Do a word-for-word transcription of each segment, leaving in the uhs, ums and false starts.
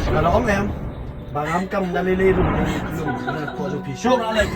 Nga la ong em ba ngam kam da lei lei ruh ïa ine i khyllung, nga kwah jong phi. Shuh, nga leh.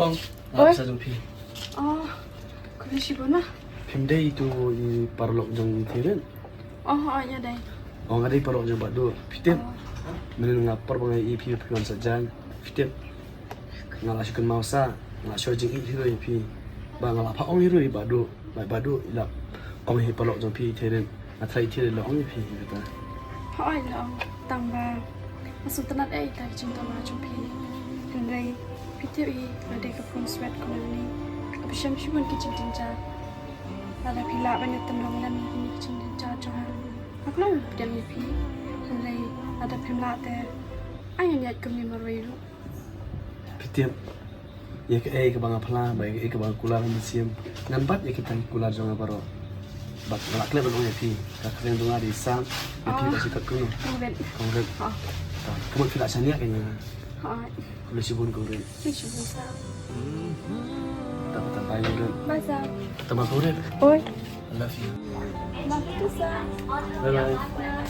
Kong, nga ap sa jong phi. Oh, khublei shibun. Phim dei ito i paralok jong i Thailand? Oh, oh, ïa dei. Oh, nga dei paralok jong Bah Duh. Phi tip. Oh. Mynhynnin nga por ba nga ïohi phi, phi wan sha jaiñ. Phi tip. Nga la shu kynmaw sa, nga la shu jingïeit hi ruh ïa phi. Ba nga la phah ong hi ruh ïa Bah Duh. Bah, Bah Duh i la ong hi paralok jong phi i Thailand. Nga tharai i Thailand la ong ïa phi kata. Hooid la ong. Tang ba nga sngewtynnat ïa ita ki jingthoh jong phi. Hynrei phi tip hi, lada ka pung swet kumne, ka pynshai shibun ki jingjynjar. Lada phi lah ban ïatyndong lem ïa kine ki jingjynjar jong nga, nga khlem pdiang ïa phi. Hynrei lada phim lah te, ai ngan ïaid kumne marwei ruh. Phi tip, ïa kaei kaba nga phla, ba ïa kaei kaba nga kular ha mynsiem, ngan bat ïa kita ki kular jong nga baroh. Bad nga la klet ban ong ïa phi, ka kyrteng jong nga dei Sam, ïa phi ba shu kat kumno? Kong Rit. Kong Rit. Ah. Ta, ka mut phi la shaniah ïa nga. Ah. Khublei shibun Kong Rit. Khublei shibun Sam. Ta, ta, bye Kong Rit. Bye Sam. Ta, bye Kong Rit. Oi. I love you. Love you too Sam. Bye bye. Bye.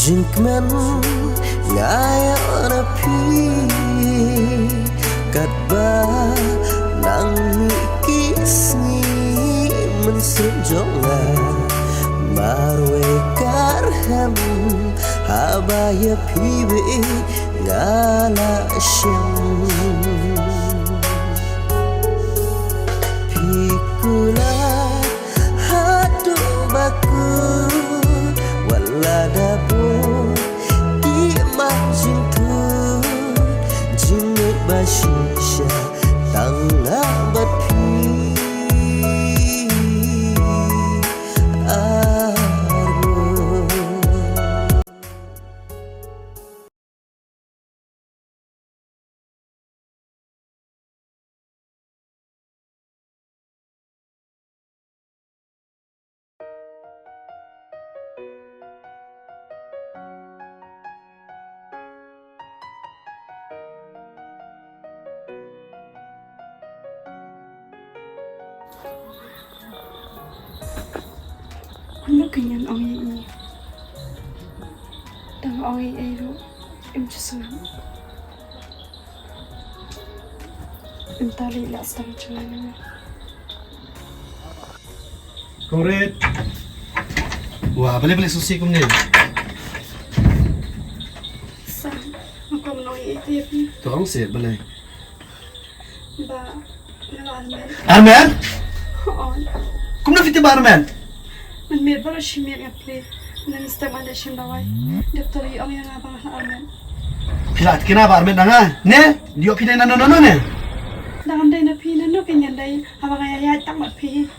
Jingkmen nga ïoh na phi katba nang mih ki sngi mynsiem jong nga marwei ka rhem haba ïa phi beit nga la shem. Phi kular haduh ba kut wat la da bun ki mat jingthoh jingmut ba shisha tang nga bad phi. Arngut. Kumno kein ngan ong ïa i? Tang ong ïa i ruh im ju sngap. Mynta lei la sdang jngai na nga. Kong Rit. Wah, balei balei susi kumne? Sam, nga kwah ban ong ïa i te phi. To ong seh balei? Ba nga la armet. Armet? Hooid. Kumno phi tip ba armet? Ngan miet baroh shi miet nga plie. Ngan step ban da shim dawai. Doktor i ong ïa nga ba nga la armet. Phi la thikna ba armet na nga? Ne? Ïoh phi dei nano nano ne? Dang dei na phi nano phi ngan dei haba nga ïaid tang bad phi.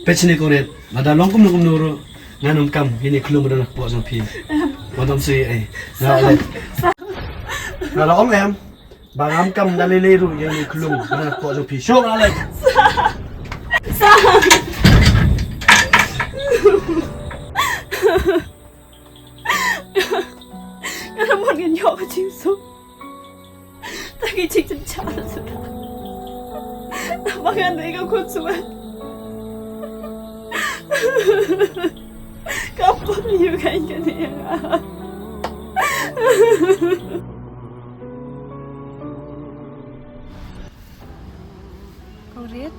Peit shane Kong Rit, lada long kumno kumno ruh ngan ym kam ïa ine i khyllung ba don hapoh jong phi. Em. Wat ym suidñiew ei. Nga la leh. Nga la ong em. Ba ngam kam da lei lei ruh ïa ine i khyllung ba don hapoh jong phi. Shuh nga leh. Sam. Nga la mut ngan ïoh ka jingsuk. Te Ki chik chim cha na sa. Ba ngan dei ka khun suan. Ka pom ïa ka ïa ka. Kong Rit,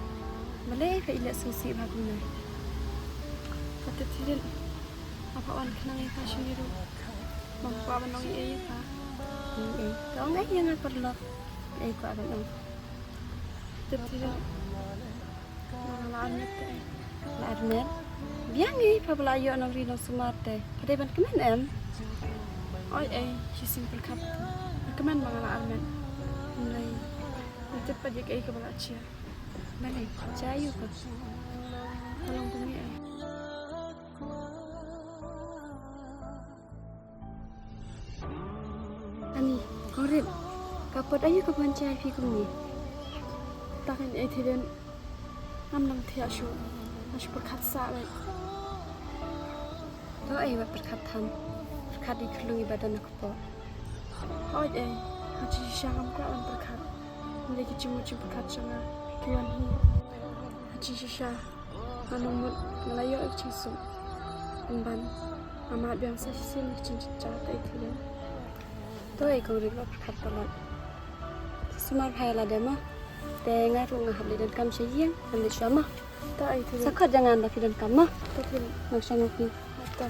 balei pha i leh sngewsih bha kumne? Ka tip hi rit, nga phah wan khnang ïa pha shane ruh. Ngam kwah ban ong ei ei ïa pha. Ei ei, to ong ei ïa nga paralok. Ei kwah ban ong. Tip hi rit. Nga la armet te. La armet? Biang ei, pha ba la ïoh nongri nongsumar te. Pha dei ban kmen em? Oi ei, shisien pyrkhat. Nga kmen ba nga la armet. Ym lei. Nga tip pat ïa kaei kaba la jia. Balei? Jia aïu pat? Ka long kumne ei. Ani, Kong Rit, ka pot aïu ka ban jia ïa phi kumne? Tang ei ei Thirin, ngam nang thiah shuh, nga shu pyrkhat sah beit. To ei wat pyrkhat than, pyrkhat ïa i khyllung iba don ha kpoh. Hooid ei, ha jingshisha ngam kwah ban pyrkhat. Ym dei ki jingmut jingpyrkhat jong nga ki wan hi. Ha jingshisha nga nang mut nga la ïoh ïa ka jingsuk. Pynban nga mad biang sa shisien ïa ka jingjynjar te ei Thirin. To ei Kong Rit, wat pyrkhat palat. Sumar bha ïa lade mo. Te nga ruh nga hap leit donkam sha ïing, ngan leit shuwa mo. To ei Thirin. Sa khot ïa nga ynda phi donkam mo. To Thirin. Nang shong ma phi. To.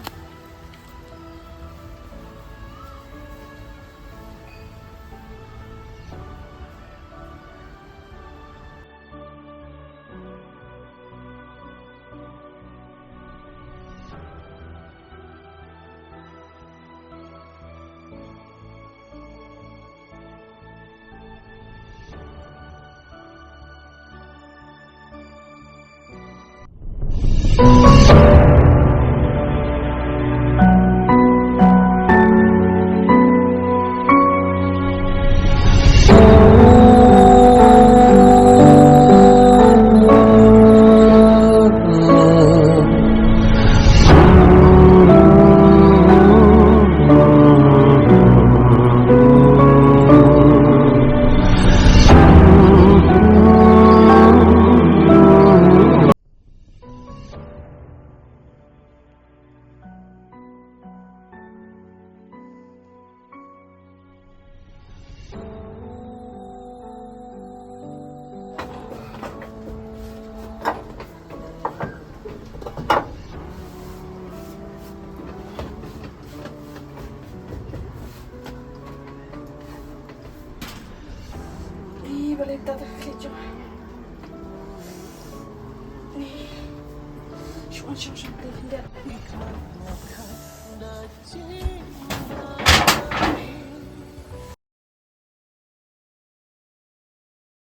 Ih, balei ta ta khlieh jong. Ih, shuwa shuwa shuwa te.